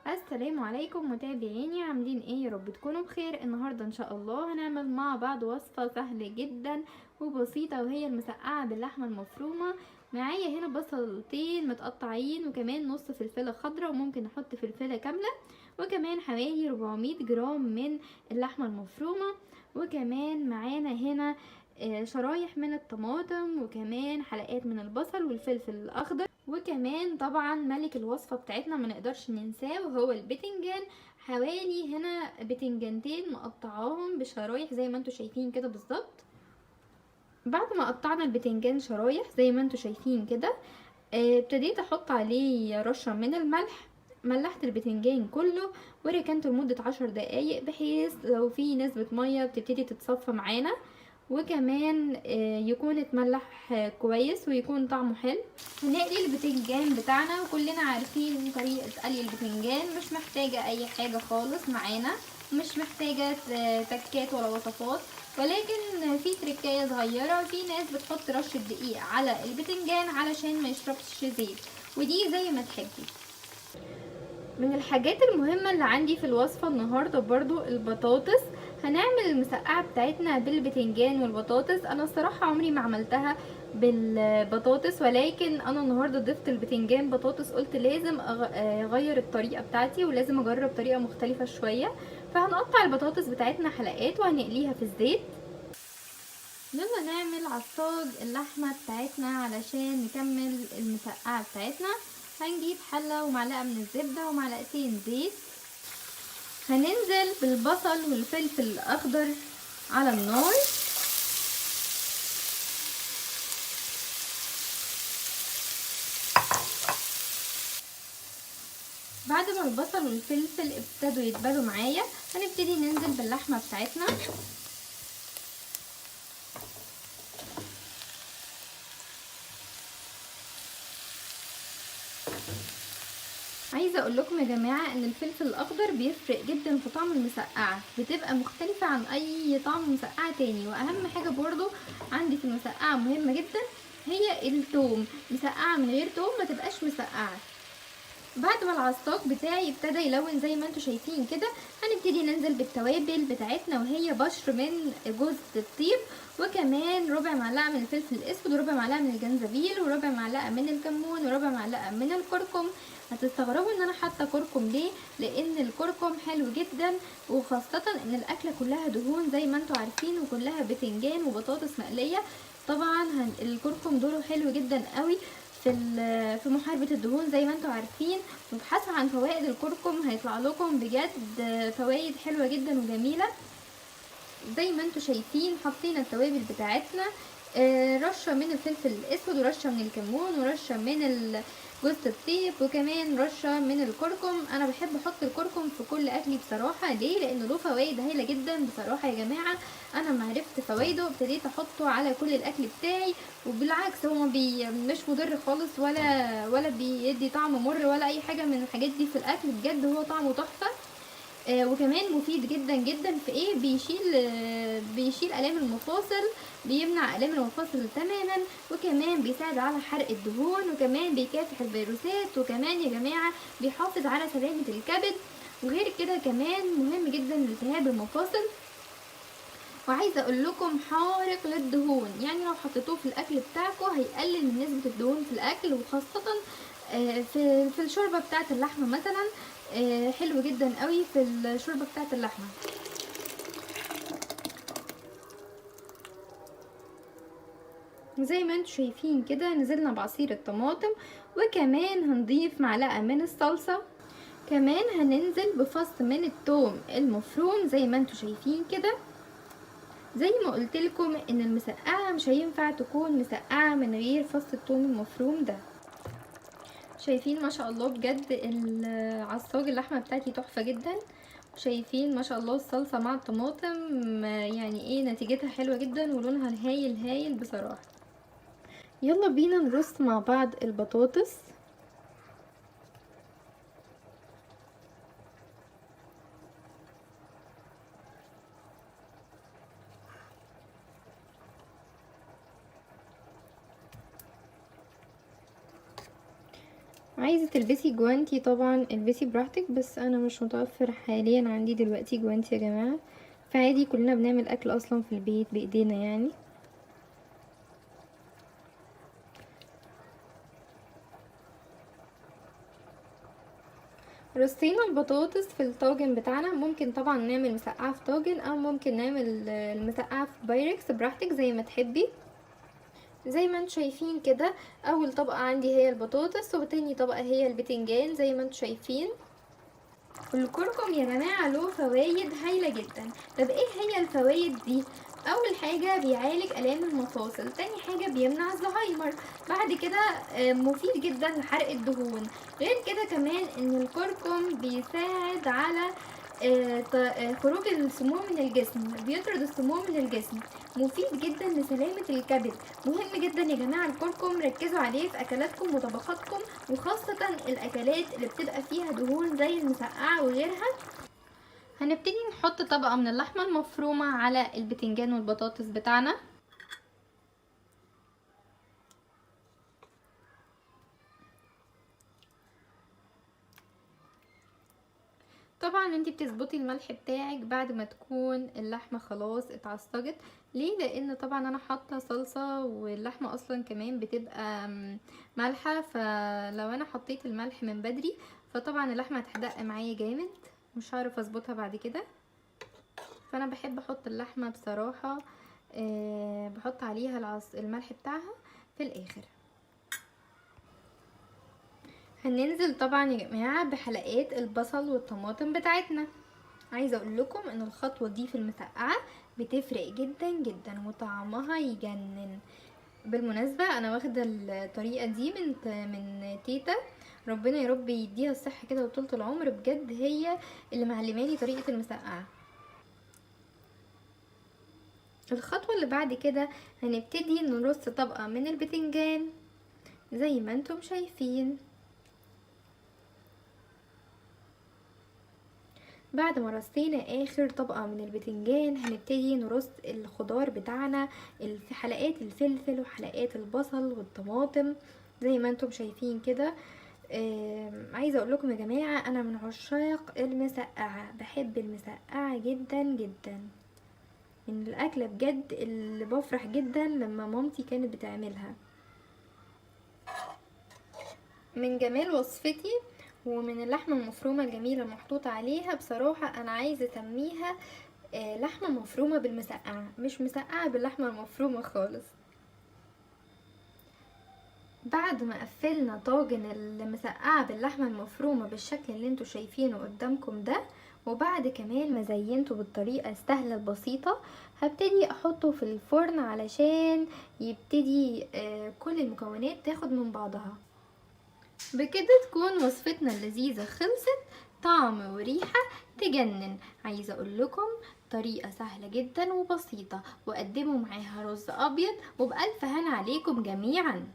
السلام عليكم متابعيني، عاملين ايه؟ يا رب تكونوا بخير. النهارده ان شاء الله هنعمل مع بعض وصفه سهلة جدا وبسيطة، وهي المسقعه باللحمه المفرومه. معايا هنا بصلتين متقطعين، وكمان نص فلفله خضراء، وممكن نحط فلفله كاملة، وكمان حوالي 400 جرام من اللحمة المفرومه، وكمان معانا هنا شرايح من الطماطم، وكمان حلقات من البصل والفلفل الاخضر، وكمان طبعا ملك الوصفة بتاعتنا ما نقدرش ننساه وهو البتنجان. حوالي هنا بتنجانتين مقطعاهم بشرايح زي ما انتم شايفين كده بالظبط. بعد ما قطعنا البتنجان شرايح زي ما انتم شايفين كده، ابتديت احط عليه رشه من الملح. ملحت البتنجان كله وركنته لمدة 10 دقايق، بحيث لو في نسبه مية بتبتدي تتصفى معانا، وكمان يكون اتملح كويس ويكون طعمه حلو. هنقلي البتنجان بتاعنا، وكلنا عارفين طريقة قلي البتنجان، مش محتاجة اي حاجة خالص معانا، مش محتاجة تكات ولا وصفات، ولكن في تركاية صغيرة. في ناس بتحط رشة دقيق على البتنجان علشان ما يشربش زيت، ودي زي ما تحبي. من الحاجات المهمة اللي عندي في الوصفة النهاردة برضو البطاطس. هنعمل المسقعة بتاعتنا بالبتنجان والبطاطس. انا الصراحة عمري ما عملتها بالبطاطس، ولكن انا النهاردة ضفت البتنجان بطاطس، قلت لازم اغير الطريقة بتاعتي ولازم اجرب طريقة مختلفة شوية. فهنقطع البطاطس بتاعتنا حلقات وهنقليها في الزيت. يلا نعمل عصاج اللحمة بتاعتنا علشان نكمل المسقعة بتاعتنا. هنجيب حلة ومعلقة من الزبدة ومعلقتين زيت. هننزل بالبصل والفلفل الأخضر على النار. بعد ما البصل والفلفل ابتدوا يتبلوا معايا، هنبتدي ننزل باللحمة بتاعتنا. عايزه اقول لكم يا جماعة ان الفلفل الاخضر بيفرق جدا في طعم المسقعه، بتبقى مختلفة عن اي طعم مسقعه تاني. واهم حاجة برضو عندي في المسقعه مهمة جدا هي التوم. مسقعه من غير توم ما تبقاش مسقعه. بعد ما العصاج بتاعي ابتدى يلون زي ما انتم شايفين كده، هنبتدي ننزل بالتوابل بتاعتنا، وهي بشر من جوز الطيب، وكمان ربع معلقه من الفلفل الاسود، وربع معلقه من الجنزبيل، وربع معلقه من الكمون، وربع معلقه من الكركم. هتستغربوا ان انا حاطه كركم ليه؟ لان الكركم حلو جدا، وخاصة ان الاكلة كلها دهون زي ما انتم عارفين، وكلها بتنجان وبطاطس مقلية. طبعا الكركم دوره حلو جدا قوي في محاربة الدهون زي ما انتم عارفين. وابحثوا عن فوائد الكركم هيطلع لكم بجد فوائد حلوة جدا وجميلة. زي ما انتم شايفين حطينا التوابل بتاعتنا، رشة من الفلفل الاسود، ورشة من الكمون، ورشة من جوز الطيب، وكمان رشة من الكركم. انا بحب احط الكركم في كل اكلي بصراحة. ليه؟ لانه له فوائد هايلة جدا بصراحة يا جماعة. انا ما عرفت فوائده ابتديت احطه على كل الاكل بتاعي، وبالعكس هو مش مضر خالص، ولا بيدي طعم مر ولا اي حاجة من الحاجات دي في الاكل. بجد هو طعمه تحفة، وكمان مفيد جدا جدا في ايه؟ بيشيل الام المفاصل، بيمنع الام المفاصل تماما، وكمان بيساعد على حرق الدهون، وكمان بيكافح الفيروسات، وكمان يا جماعة بيحافظ على سلامه الكبد، وغير كده كمان مهم جدا لالتهاب المفاصل. وعايزه اقول لكم حارق للدهون، يعني لو حطيتوه في الاكل بتاعكم هيقلل من نسبه الدهون في الاكل، وخاصة في الشوربة بتاعه اللحمة مثلا. حلو جدا قوي في الشوربة بتاعه اللحمة. زي ما انتم شايفين كده نزلنا بعصير الطماطم، وكمان هنضيف معلقه من الصلصه، كمان هننزل بفص من الثوم المفروم زي ما انتم شايفين كده. زي ما قلت لكم ان المسقعه مش هينفع تكون مسقعه من غير فص الثوم المفروم ده. شايفين ما شاء الله بجد العصاج اللحمة بتاعتي تحفة جدا. شايفين ما شاء الله الصلصه مع الطماطم، يعني ايه نتيجتها حلوة جدا، ولونها هايل هايل بصراحة. يلا بينا نرص مع بعض البطاطس. عايزة تلبسي جوانتي طبعا البسي براحتك، بس انا مش متوفر حاليا عندي دلوقتي جوانتي يا جماعة، فعادي كلنا بنعمل اكل اصلا في البيت بايدينا يعني. رصينا البطاطس في الطاجن بتاعنا. ممكن طبعا نعمل مسقعة في طاجن، او ممكن نعمل المسقعة في بايركس، براحتك زي ما تحبي. زي ما انتم شايفين كده اول طبقة عندي هي البطاطس، وتاني طبقة هي البتنجان زي ما انتم شايفين. الكركم يا جماعة له فوايد هايلة جدا. طب ايه هي الفوايد دي؟ اول حاجة بيعالج الام المفاصل، تاني حاجة بيمنع الزهايمر، بعد كده مفيد جدا لحرق الدهون. غير كده كمان ان الكركم بيساعد على خروج السموم من الجسم، بيطرد السموم من الجسم، مفيد جدا لسلامة الكبد. مهم جدا يا جماعة الكركم، ركزوا عليه في اكلاتكم وطبخاتكم، وخاصة الاكلات اللي بتبقى فيها دهون زي المسقعة وغيرها. هنبتدي نحط طبقة من اللحمة المفرومة على البتنجان والبطاطس بتاعنا. طبعا انتي بتظبطي الملح بتاعك بعد ما تكون اللحمة خلاص اتعصجت. ليه؟ لان طبعا انا حاطة صلصة، واللحمة اصلا كمان بتبقى مالحة، فلو انا حطيت الملح من بدري فطبعا اللحمة هتحدق معايا جامد، مش هعرف اظبطها بعد كده. فانا بحب احط اللحمة بصراحة، بحط عليها الملح بتاعها في الاخر. هننزل طبعا يا جماعة بحلقات البصل والطماطم بتاعتنا. عايزة اقول لكم ان الخطوة دي في المسقعة بتفرق جدا جدا وطعمها يجنن. بالمناسبة انا واخدة الطريقة دي من تيتا، ربنا يا رب يديها الصحة كده وطولة العمر، بجد هي اللي معلماني طريقة المسقعة. الخطوة اللي بعد كده هنبتدي نرص طبقة من البتنجان زي ما انتم شايفين. بعد ما رصينا اخر طبقة من البتنجان هنبتدي نرص الخضار بتاعنا في حلقات الفلفل وحلقات البصل والطماطم زي ما انتم شايفين كده. عايزة اقول لكم يا جماعة انا من عشاق المسقعة، بحب المسقعة جدا جدا، من الاكلة بجد اللي بفرح جدا لما مامتي كانت بتعملها. من جمال وصفتي ومن اللحمة المفرومة الجميلة المحطوطة عليها، بصراحة انا عايزة اسميها لحمة مفرومة بالمسقعة، مش مسقعة باللحمة المفرومة خالص. بعد ما قفلنا طاجن المسقعة باللحمة المفرومة بالشكل اللي انتوا شايفينه قدامكم ده، وبعد كمان ما زينته بالطريقة السهلة البسيطة، هبتدي احطه في الفرن علشان يبتدي كل المكونات تاخد من بعضها. بكده تكون وصفتنا اللذيذة خلصت، طعم وريحة تجنن. عايزة اقول لكم طريقة سهلة جدا وبسيطة، وقدموا معاها رز ابيض، وبألف هنا عليكم جميعا.